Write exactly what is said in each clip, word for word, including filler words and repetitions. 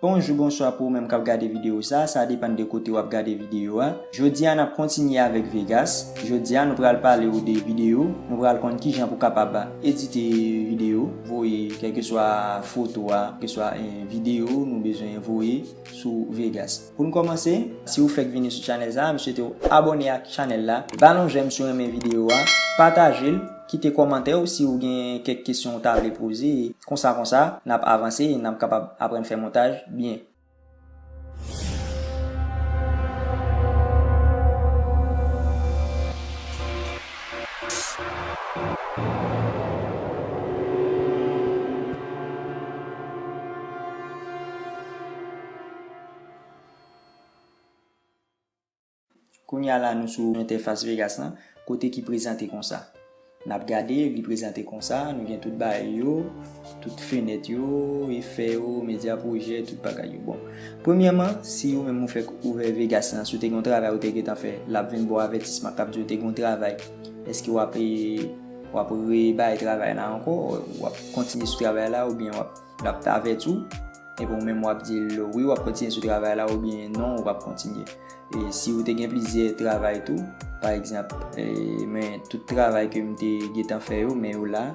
Bonjou, bonswa pou ou menm k ap gade videyo sa, sa depann de kote w ap gade videyo a. Jodi a, n ap kontinye avèk Vegas. Jodi a, nou pral pale w de videyo, nou pral konn kijan pou kapab edite videyo, voye kèlkeswa foto a, kèlkeswa, eh, videyo nou bezwen voye sou Vegas. Pou n kòmanse, si w fèk vini sou chanèl sa, m swete w abòne ak chanèl la, ba l yon jèm si w renmen videyo a, pataje l, kite kòmantè w si w gen kèk kesyon w ta vle poze. Konsa, konsa, n ap avanse e n ap kapab aprann fè montaj byen. Kounye a la, nou sou entèfas Vegas lan, kote ki prezante konsa. N ap gade, li prezante konsa, nou gen tout bagay yo, tout fenèt yo, efè yo, medya pwojè, tout bagay yo. Bon, premyèman, si ou menm ou fèk ouvè Vegas lan, si w te gen yon travay ou te gentan fè, l ap vin ba w avètisman k ap di w te gen yon travay. Èske w ap, e, w ap rebay travay la ankò, w ap kontinye sou travay la, oubyen w ap, l ap avèti w, epi ou menm w ap di l wi, w ap kontinye sou travay la, oubyen non, ou p ap kontinye. E si ou te gen plizyè travay tou, pa egzanp, e, men tout travay ke m te gentan fè yo, men yo la,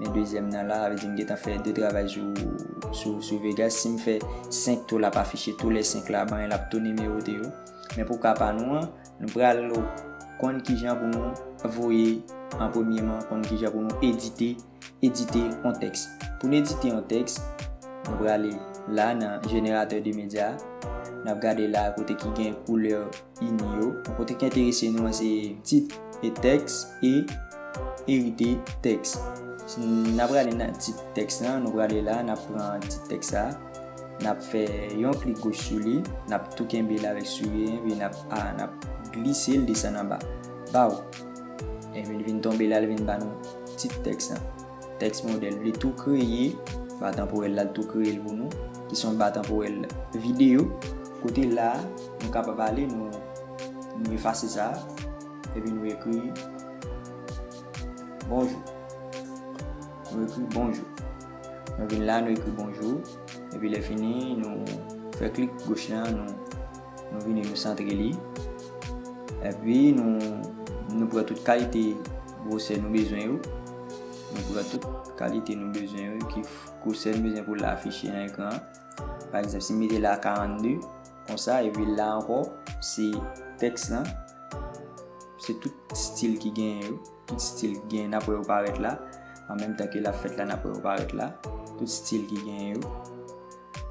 men dezyèm nan la, sa vle di m gentan fè de travay sou, sou, sou Vegas. Si m fè senk tou, l ap afiche tou lè senk la, ban l ap tou nimewote yo. Men pou ka pa nou an, nou pral konn kijan pou nou voye an premyèman, konn kijan pou nou edite edite yon tèks. Pou n edite yon tèks, nou prale la nan jeneratè de medya. N ap gade la kote ki gen koulè ini yo. Kote ki enterese nou an se tit e tèks e edite tèks. Si n ap prale nan tit tèks lan, nou prale la, n ap pran tit tèks sa. N ap fè yon klik goch sou li, n ap tou kenbe l avèk souri, epi n ap, a, n ap glise l desann anba. Baw! Epi l vin tonbe la, l vin ba nou tit tèks lan. Tèks modèl, li tou kreye, ba tanporèl la, l tou kreye l pou nou, ki se yon ba tanporèl videyo. Kote la, nou kapab ale, nou, nou efase sa, epi nou ekri bonjou. Nou ekri bonjou. Nou vin la, nou ekri bonjou. Epi lè fini, nou fè klik goch lan, nou, nou vini, nou santre li. Epi nou, nou pran tout kalite gwosè nou bezwen yo. Nou pran tout kalite nou bezwen yo, ki f-, gwosè nou bezwen pou l afiche nan ekran an. Pa egzanp, si m mete la karannde, konsa, epi la ankò, se tèks lan, se tout stil ki genyen yo. Tout stil ki genyen n ap wè yo parèt la. An menm tan ke l ap fèt la, n ap wè yo parèt la. Tout stil ki genyen yo.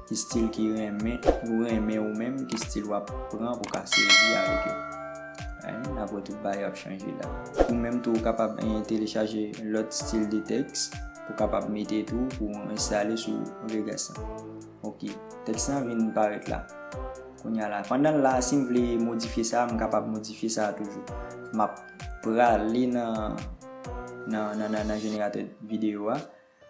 Ki stil ki renmen, ou renmen ou menm, ki stil w ap pran pou ka sèvi avèk yo. N ap wè tout bagay yo ap chanje la. Ou menm tou, ou kapab, eh, telechaje lòt stil de tèks pou kapab mete tou, pou enstale sou Vegas lan. Ok, tèks lan vin parèt la. Kounye a la, pandan l la, si m vle modifye sa, m kapab modifye sa toujou. M ap prale nan, nan, nan, nan, nan jeneratè videyo a.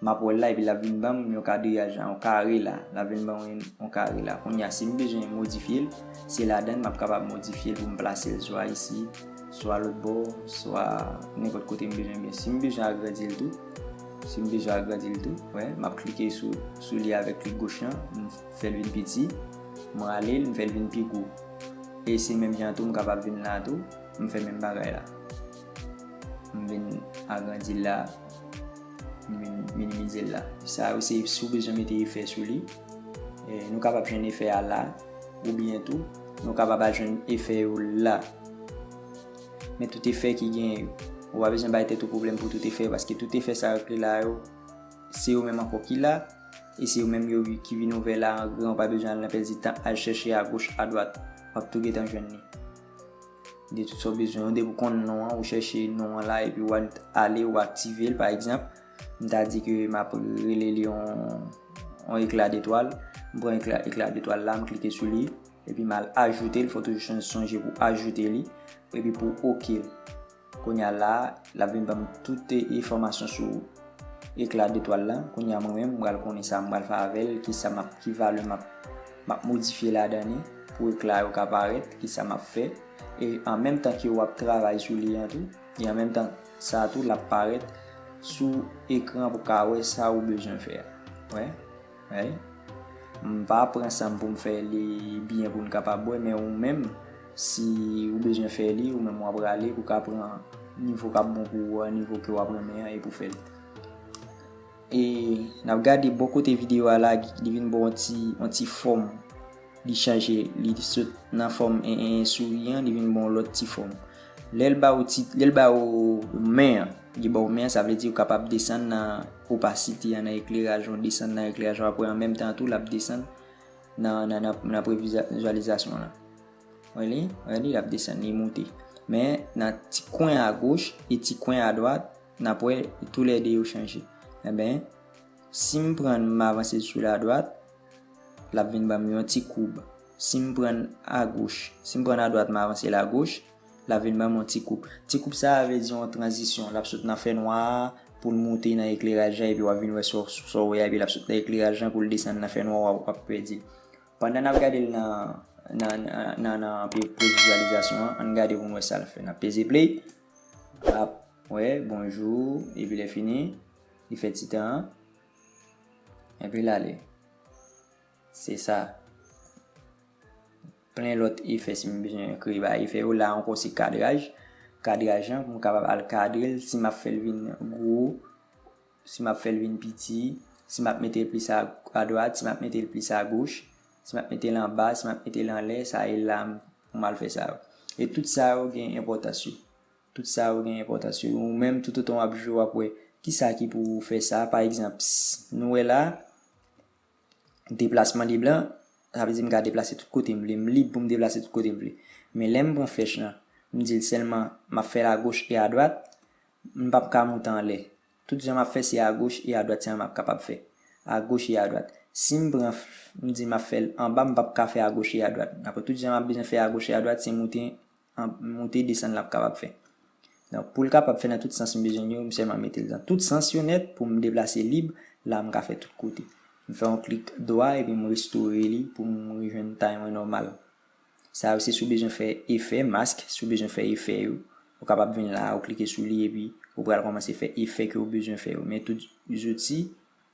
M ap wè l la, epi l ap vin ban m yon kadriyaj la, yon kare la. L ap vin ban mwen yon kare la. Kounye a, si m bezwen modifye l, se ladan l m ap kapab modifye l pou m plase l swa isit, swa lòt bò, swa nenpòt kote m bezwen. Men si m bezwen agrandi l tou, si m bezwen agrandi l tou, wè, m ap klike sou, sou li avèk klik goch lan, m fè l vin piti, m rale l, m fè l vin pi gwo. E se menm jan tou, m kapab vin la tou, m fè menm bagay la. M vin agrandi l la, m vin minimize l la. Sa yo se si w bezwen mete efè sou li. E, nou kapab jwenn efè a la, oubyen tou, nou kapab al jwenn efè yo la. Men tout efè ki genyen yo. Ou pa bezwen bay tèt ou pwoblèm pou tout efè, paske tout efè sa yo ki la yo, se yo menm ankò ki la, e se yo menm yo ki vin ouvè la an gran, ou pa bezwen al nan pèdi tan, al chèche agoch, adwat, w ap tou gentan jwenn li. De tout sa w bezwen yo, depi w konn non an, ou chèche non an la, epi w al, ale, ou aktive l, pa egzanp, m ta di ke m ap rele li yon, yon ekla detwal, m pran ekla, ekla detwal la, m klike sou li, epi m al ajoute l, fò w toujou chon-, sonje pou ajoute li, epi pou oke l. Kounye a la, l ap vin ban m tout enfòmasyon sou ekla detwal la. Kounye a mwen menm, m pral konnen sa m pral fè avè l, kisa m ap, ki valè m ap, m ap modifye ladan li pou ekla yo ka parèt, kisa m ap fè. E an menm tan ke w ap travay sou li an tou, e an menm tan sa tou, l ap parèt sou ekran pou w ka wè sa ou bezwen fè a. Wè? Wè? M pa pran sa m pou m fè li byen pou n kapab wè, men ou menm, si ou bezwen fè li, ou menm w ap rale pou w ka pran nivo k ap bon pou ou an, nivo ke w ap renmen an, epi w fè l. E n ap gade bò kote videyo a la, li vin ba w yon ti, yon ti fòm. Li chanje, li sot nan fòm en, en, en souri an, li vin ba w lòt ti fòm. Lè l ba w ti, lè l ba w men an, li ba w men an, sa vle di ou kapab desann nan opasite an, nan ekleraj an, desann nan ekleraj an, apre an menm tan tou, l ap desann nan, nan, nan, nan previza-, vizyalizasyon an. Wè li, wè li, l ap desann, li moute. Men nan ti kwen agoch e ti kwen adwat, n ap wè toulède yo chanje. Enben, si m pran l, m avanse l sou ladwat, l ap vin ban m yon ti koub. Si m pran l agoch, si m pran l adwat, m avanse l agoch, l ap vin ban m yon ti koub. Ti koub sa a vle di yon tranzisyon. L ap sot nan fènwa a pou l moute nan ekleraj la, epi w ap vin wè sa w, sa w wè a, epi l ap sot nan ekleraj la pou l desann nan fènwa a, w ap, w ap pèdi l. Pandan n ap gade l nan, nan, nan, nan, nan pre-, previzyalizasyon an, ann gade pou n wè sa l fè. N ap peze play. Ap, wè, bonjou, epi lè fini, li fè ti tan an. Epi l ale. Se sa. Plen lòt efè si m bezwen kreye ba efè yo. La ankò se kadraj. Kadraj lan pou m kapab al kadre l, si m ap fè l vin gwo, si m ap fè l vin piti, si m ap mete l plis a, adwat, si m ap mete l plis agoch, si m ap mete l anba, si m ap mete l anlè, sa e la m, pou m al fè sa yo. E tout sa yo gen enpòtans yo. Tout sa yo gen enpòtans yo. Ou menm, toutotan w ap jwe, w ap wè kisa ki pou fè sa. Pa egzanp, s-, nou wè la, deplasman de blan, sa vle di m ka deplase tout kote m vle. M lib pou m deplase tout kote m vle. Men lè m pran flèch lan, m di l sèlman m ap fè l agoch e adwat, m p ap ka moute anlè. Tout jan m ap fè, se agoch e adwat sèlman m ap kapab fè. Agoch e adwat. Si m pran, m di m ap fè l anba, m p ap ka fè agoch e adwat. Apre tout jan m ap bezwen fè agoch e adwat, se moute an, moute desann l ap kapab fè. Donk, pou l kapab fè nan tout sans m bezwen l yo, m sèlman mete l nan tout sans yo nèt pou m deplase lib, la m ka fè tout kote. M fè yon klik dwa epi m restore li pou m rejwenn tay mwen nòmal. Sa yo se si w bezwen fè efè, mask, si w bezwen fè efè yo, ou kapab vin la, ou klike sou li epi ou pral kòmanse fè efè ke w bezwen fè yo. Men tout zouti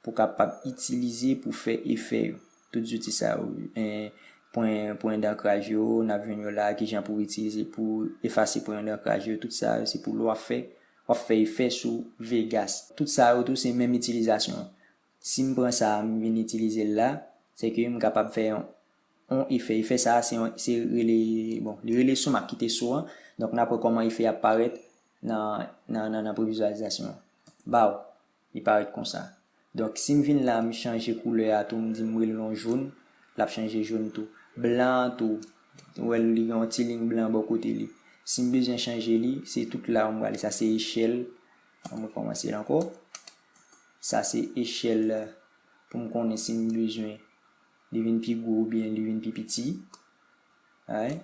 pou w kapab itilize pou fè efè yo. Tout zouti sa yo, en, pwen, pwen dankraj yo, n ap jwenn yo la, kijan pou w itilize pou efase pwen dankraj yo, tout sa yo, se pou lè w ap fè, w ap fè efè sou Vegas. Tout sa yo tou, se menm itilizasyon an. Si m pran sa a, m vin itilize l la, se ke m kapab fè yon, yon efè. Efè sa a, se yon, se rele, bon, li rele son, m ap kite son an. Donk, n ap wè kòman efè a ap parèt nan, nan, nan, nan previzyalizasyon an. Baw, li parèt konsa. Donk, si m vin la, m chanje koulè a tou, m di m rele l yon jòn, l ap chanje jòn tou. Blan an tou, ou wè l, li gen yon ti liy blan bò kote li. Si m bezwen chanje li, se tout la m prale. Sa se echèl. An mwen kòmanse l ankò. Sa se echèl pou m konnen si m bezwen li vin pi gwo oubyen li vin pi piti. Alright.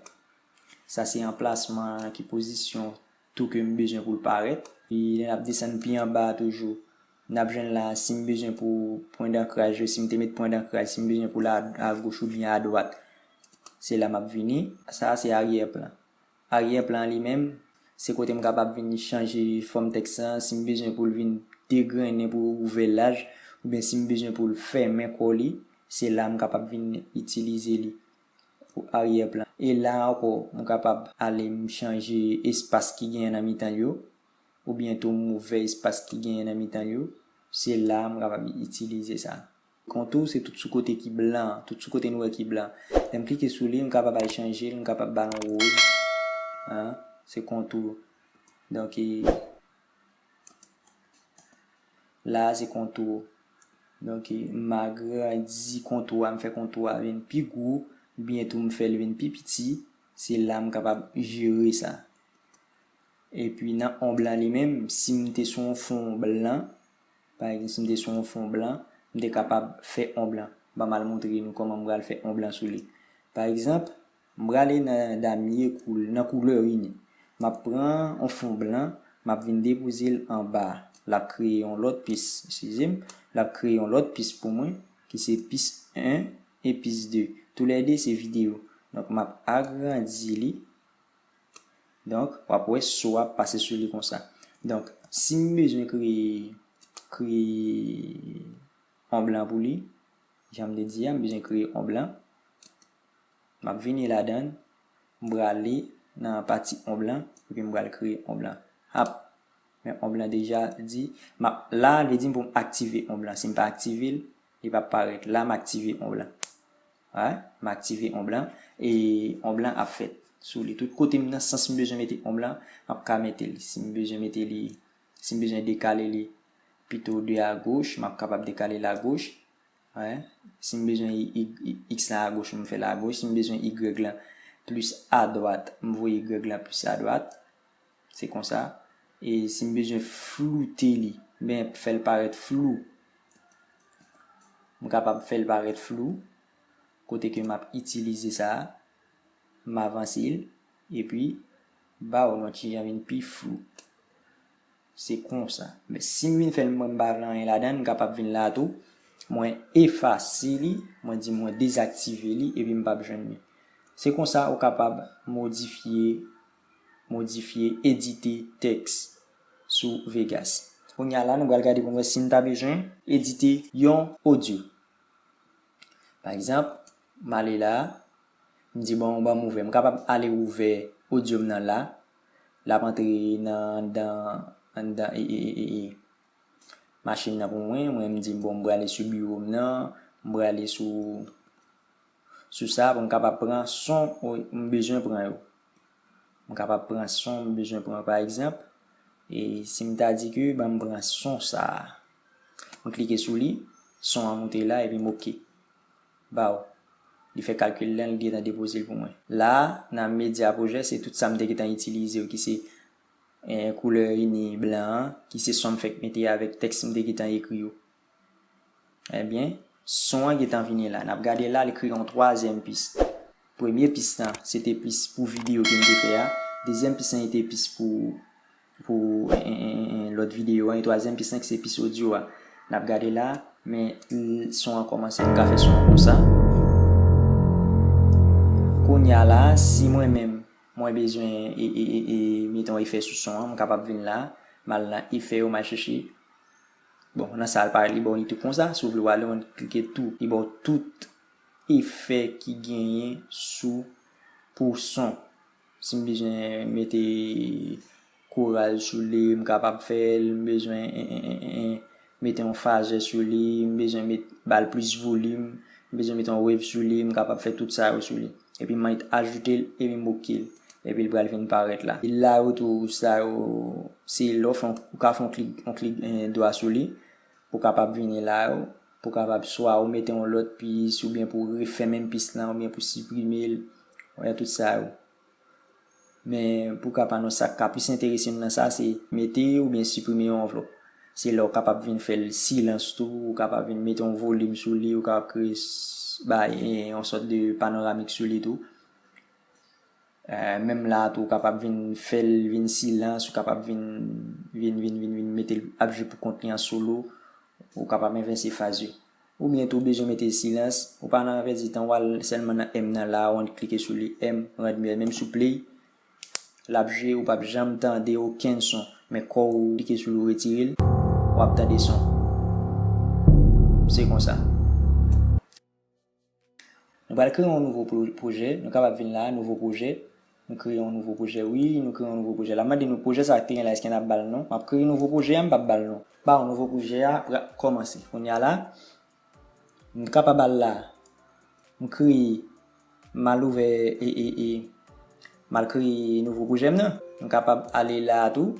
Sa se anplasman an, ki pozisyon tou ke m bezwen pou l parèt. E lè n ap desann pi anba a toujou, n ap jwenn la, si m bezwen pou pwen dankraj yo, si m te met pwen dankraj, si m bezwen pou l a, agoch oubyen adwat, se la m ap vini. Sa a se aryè plan. Aryè plan li menm, se kote m kapab vin chanje fòm tèks lan, si m bezwen pou l vin degrennen pou ouvè laj, oubyen si m bezwen pou l fèmen kò li, se la m kapab vin itilize li pou aryè plan. E la ankò, m kapab ale m chanje espas ki genyen nan mitan l yo, oubyen tou m ouvè espas ki genyen nan mitan l yo, se la m kapab itilize sa. Kontou, se tout sou kote ki blan, tout sou kote nou wè ki blan. Lè m klike sou li, m kapab al chanje l, m kapab ba l yon woz. An, se kontou. Donk, e, la a se kontou. Donk, e, m agrandi kontou a, m fè kontou a vin pi gwo, oubyen tou m fè l vin pi piti, se la m kapab jere sa. Epi nan onb lan li menm, si m te sou yon fon blan, pa egzanp, si m te sou yon fon blan, m te kapab fè onb lan. Ban m al montre nou kòman m pral fè onb lan sou li. Pa egzanp, m prale nan damye koul-, nan koulè ini. M ap pran yon fon blan, m ap vin depoze l anba a. L ap kreye yon lòt pis, eskize m, l ap kreye yon lòt pis pou mwen, ki se pis en e pis de. Toulède se videyo. Donk, m ap agrandi li. Donk, w ap wè son ap pase sou li konsa. Donk, si m bezwen kreye, kreye yon blan pou li, Jan m te di a, m bezwen kreye yon blan. M ap vini ladan l, m prale nan pati omb lan, epi m pral kreye omb lan. Hap, men omb lan deja di, m ap, la, li di m pou m aktive omb lan. Si m pa aktive l, li p ap parèt. La, m aktive omb lan. Alright? M aktive omb lan, e omb lan ap fèt sou li. Tout kote m nan, sans m bezwen mete omb lan, m ap ka mete li. Si m bezwen mete li, si m bezwen dekale li pito de agoch, m ap kapab dekale l agoch. Alright? Si m bezwen i- i- i- X lan agoch, m fè l agoch. Si m bezwen Y lan plis adwat, m voye Y lan plis adwat. Se konsa. E si m bezwen floute li, ben fè l parèt flou, m kapab fè l parèt flou. Kote ke m ap itilize sa a, m avanse l, epi ba w yon ti jan vin pi flou. Se konsa. Men si m vin fè l, mwen m pa vle anyen ladan l, m kapab vin la tou. Mwen efase li, mwen di mwen dezaktive li, epi m p ap jwenn li. Se konsa ou kapab modifye, modifye, edite tèks sou Vegas. Kounye a la, nou pral gade pou n wè si n ta bezwen edite yon odyo. Pa egzanp, m ale la, m di bon, ban m ouvè. M kapab ale ouvè odyo m nan la. L ap antre nan, anndan, anndan, e, e, e, e, e, machin nan pou mwen. Mwen, m di bon, m prale sou biwo m nan, m prale sou, sou sa pou m kapab pran son m bezwen pran yo. M kapab pran son m bezwen pran, pa egzanp. E si m ta di ke ban m pran son sa a. M klike sou li, son an moute la, epi m oke. Ba w. Li fè kalkil lan, li gentan depoze l pou mwen. La, nan medya pwojè, se tout sa m te gentan itilize yo, ki se, eh, koulè ini blan an, ki se son m fèk mete avèk tèks m te gentan ekri yo. Ebyen, son an gentan vini la. N ap gade la, li kreye yon twazyèm pis. Premye pis lan, se te pis pou videyo ke m te fè a. Dezyèm pis lan, se te pis pou, pou, en, en, en, en, lòt videyo a. E twazyèm pis lan, ki se pis odyo a. N ap gade la, men l- son an kòmanse. M ka fè son an konsa. Kounye a la, si mwen menm, mwen bezwen e, e, e, e mete yon efè sou son an, m kapab vin la, m al nan efè yo, m al chèche. Bon, nan sa a l parèt, li ba w li tou konsa. Si w vle w ale, w klike tou. Li ba w tout efè ki genyen sou, pou son. Si m bezwen mete koral sou li, m kapab fè l. M bezwen, en, en, en, en, en, mete yon fazè sou li. M bezwen met, ba l plis volim. M bezwen mete yon wave sou li. M kapab fè tout sa yo sou li. Epi m annik ajoute l, epi m oke l. Epi l pral vin parèt la. E la yo tou, sa yo, se lè w fè yon, ou ka fè yon klik, yon klik, eh, dwa sou li. Pou kapab vini la yo. Pou kapab swa ou mete yon lòt pis, oubyen pou refè menm pis lan, oubyen pou siprime l. Ou wè tout sa yo. Men pou kapab nou, sa k ka plis enterese nou nan sa, se mete oubyen siprime yon anvlòp. Se la w kapab vin fè l silans tou, ou kapab vin mete yon volim sou li, ou kapab kreye s- bay, eh, yon sòt de panoramik sou li tou. Eh, menm la tou, ou kapab vin fè l vin silans, ou kapab vin, vin, vin, vin, vin mete l ap jwe pou kont li an solo, ou kapab envèse faz yo. Oubyen tou, ou bezwen mete silans, ou pa nan pèdi tan, w al sèlman nan M nan la, w annik klike sou li, M, randmè, menm sou play, l ap jwe, ou p ap janm tande okenn son. Men kò w klike sou li, ou retire l, w ap tande son. Se konsa. Nou pral kreye yon nouvo pwo- pwojè. Nou kapab vin la, nouvo pwojè. Nou kreye yon nouvo pwojè, wi, nou kreye yon nouvo pwojè. L ap mande nou pwojè sa a te gen la, èske n ap ba l non? M ap kreye nouvo pwojè a, m p ap ba l non. Ba w nouvo pwojè a, pral kòmanse. Kounye a la, m kapab al la, m kreye, m al ouvè, e, e, e, m al kreye nouvo pwojè m nan. M kapab ale la a tou.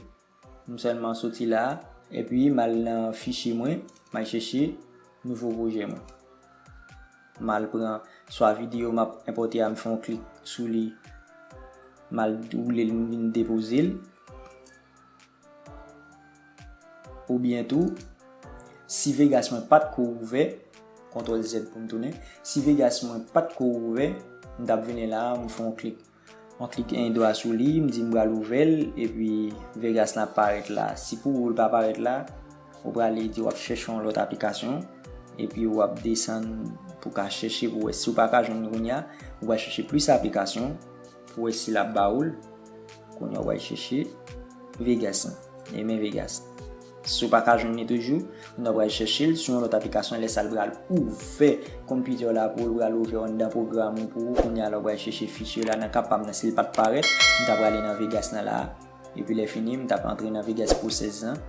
M sèlman soti la, epi m al nan fichye mwen, m al chèche nouvo pwojè mwen. M al pran swa videyo m ap enpòte a, m fè yon klik sou li, m al woule l, m vin depoze l. Oubyen tou, si Vegas mwen pa t ko ouvè, kontwòl Z pou m tounen, si Vegas mwen pa t ko ouvè, m t ap vini la, m fè yon klik. Mwen klik en dwa sou li, m di m pral ouvè l, epi Vegas lan ap parèt la. Si pou ou l pa parèt la, ou prale di w ap chèche yon lòt aplikasyon, epi w ap desann pou ka chèche pou wè si w pa ka jwenn li kounye a, ou pral chèche plis aplikasyon pou wè si l ap ba ou l. Kounye a w pral chèche Vegas lan. E men Vegas. Si w pa ka jwenn li toujou, ou ta pral chèche l sou yon lòt aplikasyon, lè sa l pral ouvè konpitè w la pou ou, l pral ouvè anndan pwogram ou pou ou. Kounye a la, ou pral chèche fichye la nan ka pa m nan, si l pa t parèt, m ta prale nan Vegas nan la. Epi lè fini, m t ap antre nan Vegas Pro sèz lan.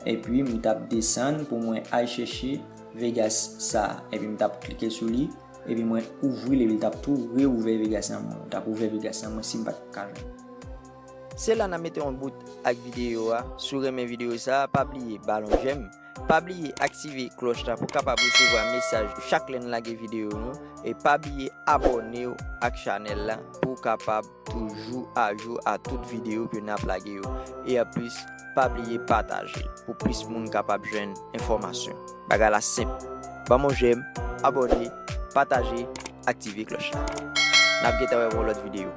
Epi m t ap desann pou mwen al chèche Vegas sa a. Epi m t ap klike sou li. Epi mwen ouvri l, epi l t ap tou reouvè Vegas lan mwen. L t ap ouvè Vegas lan mwen si m pa t ka jwenn. Se la n ap mete yon bout ak videyo a. Si w renmen videyo sa a, pa bliye ba l yon jèm. Pa bliye aktive klòch la pou w kapab resevwa mesaj chak lè n lage videyo nou. E pa bliye abòne w ak chanèl la pou w kapab toujou ajou a tout videyo ke n ap lage yo. E anplis, pa bliye pataje l pou plis moun kapab jwenn enfòmasyon. Bagay la senp. Ban m yon jèm, abòne, pataje, aktive klòch la. N ap gentan wè w yon lòt videyo.